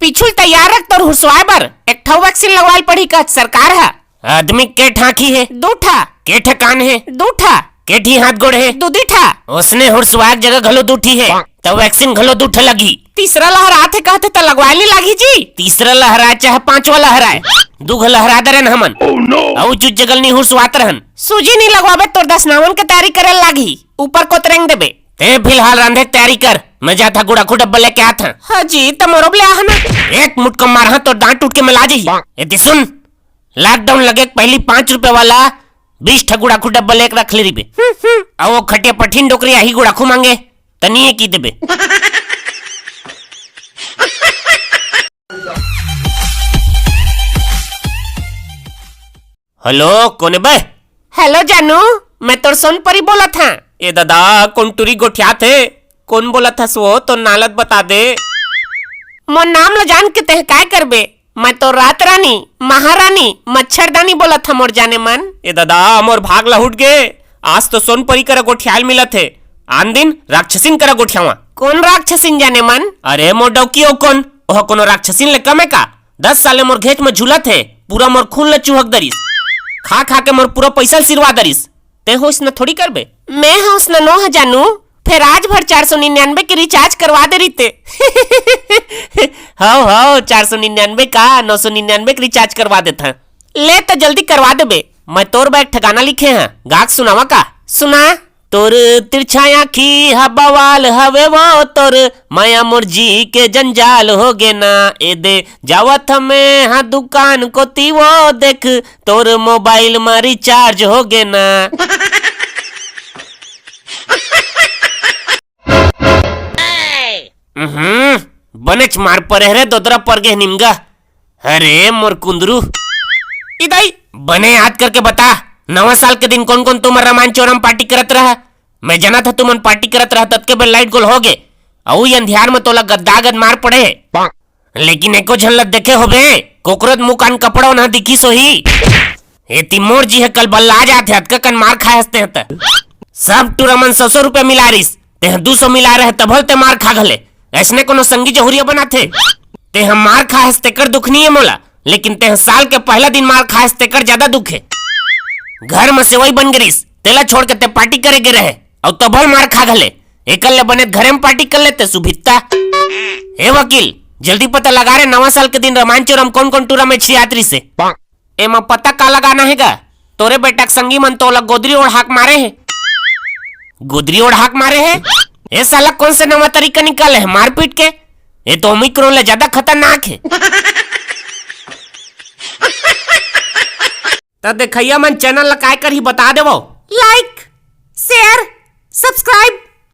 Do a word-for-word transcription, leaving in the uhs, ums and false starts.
पीछू ल तैयार रख तोर हुरसवाए बर। एक ठा vaccine लगवाए ल पड़ही कहत सरकार ह। आदमी के ठाकी हे? दू ठा। के ठा कान हे? दू ठा। के ठी हाथ गोड़ हे? दू दी ठा। ओसने हुरसवाए के जगह घलो दू ठी हे, त vaccine घलो दू ठा लगही। तीसरा लहरात हे कहत हे त लगवाए ल नी लागही जी? तीसरा लहराए चाहे पांचवा लहराए, दू घ लहरा दरेन हमन। अउ चुच जगह ल नी हुरसवात रहन। सूजी नी लगवाबे तोर दसनावन के तैयारी करे ल लागही, ऊपर कोत रेंग देबे। ते फिलहाल रांधे के तैयारी कर, मैं जात हा गुड़ाखू डब्बा लेके आत हा। हाँ जी, त मोरो बर ले आहा ना। एक मुटका मारहा तोर दांत टूट के मिला जाही। एती सुन, lockdown लगे के पहिली पांच रुपया वाला बीस ठा गुड़ाखू डब्बा लेके रख ले रहिबे। हम्म, हम्म। अउ वो खटिया पठिन डोकरी आही गुड़ाखू मांगे, त नी ए की देबे। हेलो, कोन ए बे? हेलो जानू, मैं तोर सोनपरी बोलत हां। ए ददा, कोन टुरी गोठियात हे? कोन बोलत हस वो? तोर नालत बता दे। मोर नाम ल जान के तेह काय करबे? मैं तोर रात रानी, महारानी, मच्छरदानी बोलत हां मोर जाने मन। ए ददा, मोर भाग लहुट गे। आज तो सोनपरी करा गोठियाल मिलत हे, आन दिन राक्षसिन करा गोठियावा। कोन राक्षसिन जाने मन? अरे मोर डौकी ओ कोन, ओह कोनो राक्षसिन ले कम हे का? दस साल ले मोर घेंच म झूलत हे, पूरा मोर खून ल चुहक दरिस। खा खा के मोर पूरा पइसा ल सिरवा दरिस। तें ह ओइसना थोड़ी करबे। मैं ह ओइसना नो ह जानू, फेर आज भर चार सौ निन्यानवे के recharge करवा दे रहिते। हव, हव, चार सौ निन्यानवे का, नौ सौ निन्यानवे के recharge करवा देथंव। ले त जल्दी करवा देबे। मैं तोर बर एक ठा गाना लिखे हंव, गा के सुनावा का? सुना। तोर तिरछा आँखी हा बवाल हवे वो, तोर मया मोर जी के जंजाल हो गे ना। ए दे जावत हंव मैं हा दुकान कोती वो, देख तोर mobile म recharge हो गे ना। उहुं, बनेच मार परे हरे, दोदरा पर गे निमगा। अरे मोर कुंदरू, ई दाई, बने याद करके बता, नवा साल के दिन कोन-कोन तुमन रामायण चौरा म party करत रहा? मैं जानत हंव तुमन party करत रहा, ततके बेर light गोल हो गे, अउ अंधियार म तोला गद्दा गद मार पड़े हे। लेकिन एको झन ल देखे होबे, कोकरो त मुँह कान कपड़ा ओन्हा दिखिस होही। एती मोर जी ह कल बल्ला जात हे, अतका कन मार खाए हस तें ह त। सब टूरा मन सौ सौ रुपया मिला रिस, तें ह दू सौ मिला रहे, तभो ल तें मार खा घले। अइसने कोनो संगी जहुरिया बनाथे? तें ह मार खाए हस तेकर दुख नइ हे मोला, लेकिन तें ह साल के पहिला दिन मार खाए हस तेकर जादा दुख हे। घर म सेवई बन गे रिस, तेला छोड़ के तें party करे गे रहे, अउ तभो ल मार खा घले। एकर ले बने घरे म party कर लेते सुभित्ता। ए वकील, जल्दी पता लगा रे, नवा साल के दिन रामायण चौरा म कोन-कोन टूरा म छिरियात रिस हे। एमा पता का लगाना हे गा? तोरे बेटा के संगी मन तोला गोदरी ओढ़ा के मारे हे। गोदरी ओढ़ा के मारे हे? ए साला कोन से नवा तरीका निकाले हे मारपीट के? ए तो Omicron ले जादा खतरनाक हे। त देखइया मन channel ल काय करही बता देवव। Like, share, subscribe